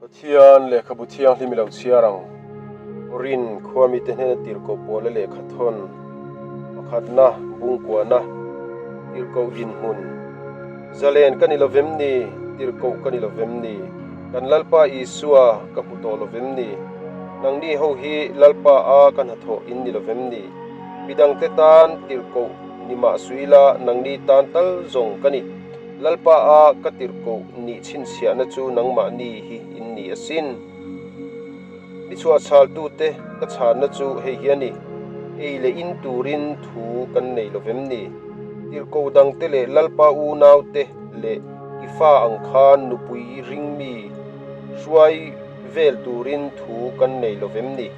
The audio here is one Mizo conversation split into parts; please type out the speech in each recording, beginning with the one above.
Pathian lehkhabu thianghlim i lo chhiar ang. Korin khua mite hnena tirhkoh pawla lehkha thawn pakhatna bungkuahna tirhkoh dinhmun. Zalen ka ni lo vem ni? Tirhkoh ka ni lo vem ni? Kan Lalpa Isua ka hmu tawh lo vem ni? Nangni ho hi Lalpa a ka hnathawh in ni lo vem ni? Midangte tan tirhkoh ni mah suila nangni tan tal zawng ka ni. Lalpa a ka tirhkoh nih chhinchhiahna chu nangmahni hi in ni asin. Mi chhuahchhaltute ka chhanna chu hei hi a ni, Ei leh in turin thu kan nei lo vem ni? Tirhkoh dangte leh Lalpa unaute leh i fa ang khan nupui ringmi hruai vel turin thu kan nei lo vem ni?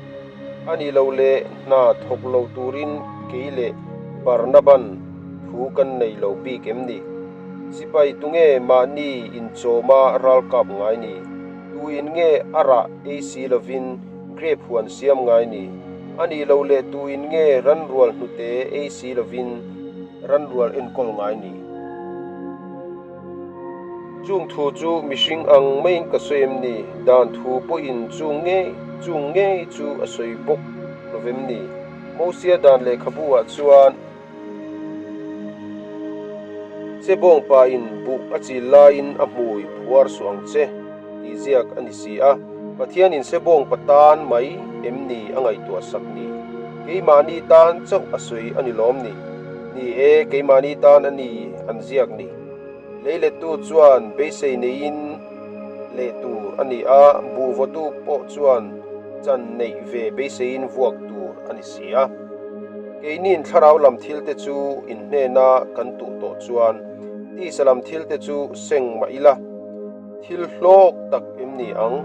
A nih loh leh hna thawk lo turin kei leh Barnaban thu kan nei lo bik em ni? Sipai tunge mahni inchawma ralkap ngai ni? Tuin nge a rah ei si lovin grape huan siam ngai ni? A nih loh leh tuin nge ranrual hnute ei si lovin ranrual enkawl ngai ni? Chung thu chu mihring ang maiin ka sawi em ni? Dan thu pawhin chung ngei chung ngei chu a sawi bawk lo vem ni? Mosia dan lehkhabu ah chuan Che bawngpa in buh a chil laiin a hmui phuar suh ang che tih ziak a ni si a. Pathianin se bawngpa tan mai em ni a ngaihtuah sak ni? Keimahni tan chauh a sawi a ni lawm ni? Ni e, keimahni tan a ni an ziak ni. Leilettu chuan beisei neiin leh tur a ni a, buhvawtu pawh chuan chan neih ve beiseiin vuak tur a ni si a. Keiniin thlarau lam thilte chu inhnena kan tuh tawh chuan tisa lam thilte chu seng mah ila, Thil hlawk tak em ni ang?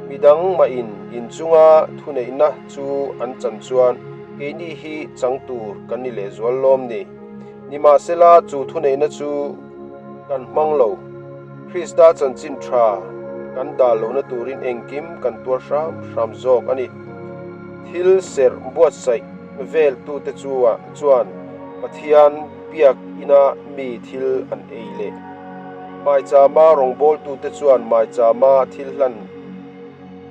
Midang mahin inchunga thuneihna chu an chan chuan keini hi chang tur kan ni lehzual lawm ni. Nimahsela chu thuneihna chu kan hmang lo. Krista chanchin tha kan dal lohna turin engkim kan tuar hram hram zawk a ni. Thil serh buatsaih vel tute chuan Pathian biak ina mi thil an ei leh. Maichama rawngbawltute chuan maichama thil hlan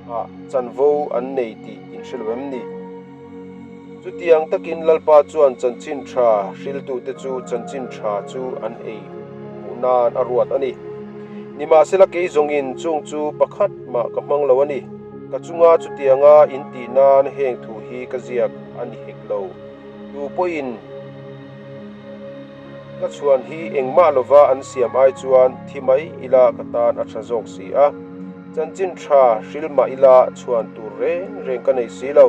ah chanvo an nei tih in hre lo em ni? Chutiang takin Lalpa chuan chanchin tha hriltute chu chanchin tha chu an ei hmuh nan a ruat a ni. Nimahsela kei zawngin chung chu pakhat mah ka hmang lo a ni. Ka chunga chutianga in tih nan heng thu hi ka ziak a ni hek lo. Tu pawhin. Ka chhuan hi engmah lova an siam ai chuan thi mai ila ka tan a tha zawk si a, chanchin tha hril mah ila chhuan tur reng reng ka nei si lo,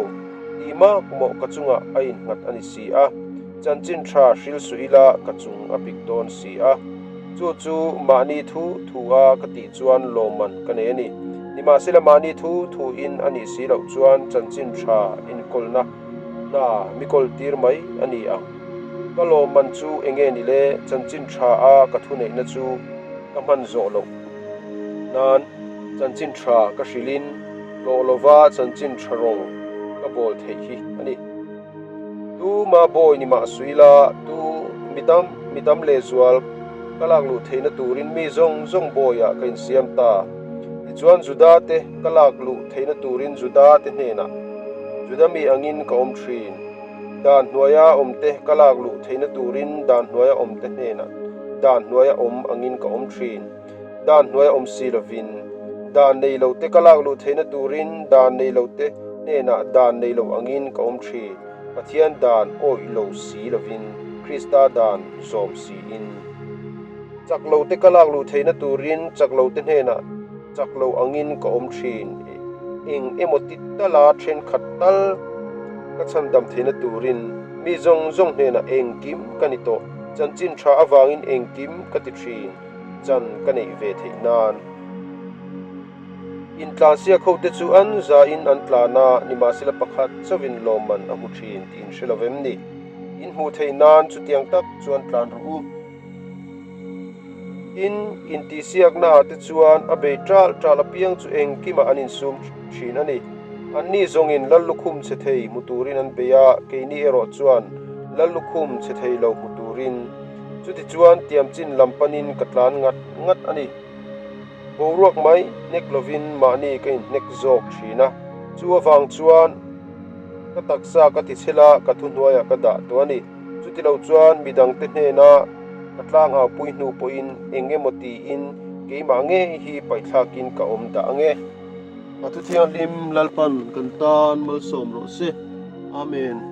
tih mak mawh ka chungah a innghat a ni si a, chanchin tha hril suh ila ka chung a pik dawn si a, chu chu mahni thu thu a ka tih chuan lawmman ka nei a ni. Nimahsela mahni thu thu in a nih si loh chuan chanchin tha enkawlna hna mi kawl tir mai a ni ang. Ka lawmman chu eng nge ni le? Chanchin tha a ka thuneihna chu ka hman zawh loh nan chanchin tha ka hrilhin hlawh lova chanchin tha rawng ka bawl theih hi a ni. Tu ma bawi ni mah suih la, tu mi tam mi tam lehzual ka lak luh theihna turin mi zawng zawng bawiah ka insiam ta. Tichuan Juda te ka lak luh theihna turin Juda te hnenah Juda mi angin ka awm thin. Dan hnuaia awmte ka lak luh theihna turin dan hnuaia awmte hnenah dan hnuaia awm angin ka awm thin. Dan hnuaia awm si lovin dan nei lote ka lak luh theihna turin dan nei lote hnenah dan nei lo angin ka awm thin. Pathian dan awih lo si lovin Krista dan zawm siin. Chak lote ka lak luh theihna turin chak lote hnenah chak lo angin ka awm thin. Eng emaw ti tala thenkhat tal ka chhandam theihna turin mi zawng zawng hnenah engkim ka ni tawh. Chanchin tha avangin engkim ka ti thin, chan ka neih ve theih nan. Intlansiak hote chu an zain an tlan a, nimahsela pakhat chauhin lawmman a hmu thin tih in hre lo vem ni? In hmuh theih nan chutiang tak chuan tlan rawh u. Tin, intihsiaknaah te chuan a bei ṭalh ṭalh apiang chu engkimah an insum ṭhin a ni. Anni zawngin Lallukhum chhe thei hmu turin an bei a, keini erawh chuan Lallukhum chhe thei lo hmu turin. Chutichuan tiamchin lam panin ka tlan ngat ngat a ni. Boruak mai hnek lovin mahni ka inhnek zawk thin a, chu avang chuan ka taksa ka ti chhel a, ka thuhnuaiah ka dah tawh a ni. Chutilo chuan midangte hnena ka tlang au pui hnu pawhin eng emaw tiin keimah ngei hi paihthlakin ka awm dah ange. A thu thianghlim Lalpan kan tan malsawm rawh se. Amen.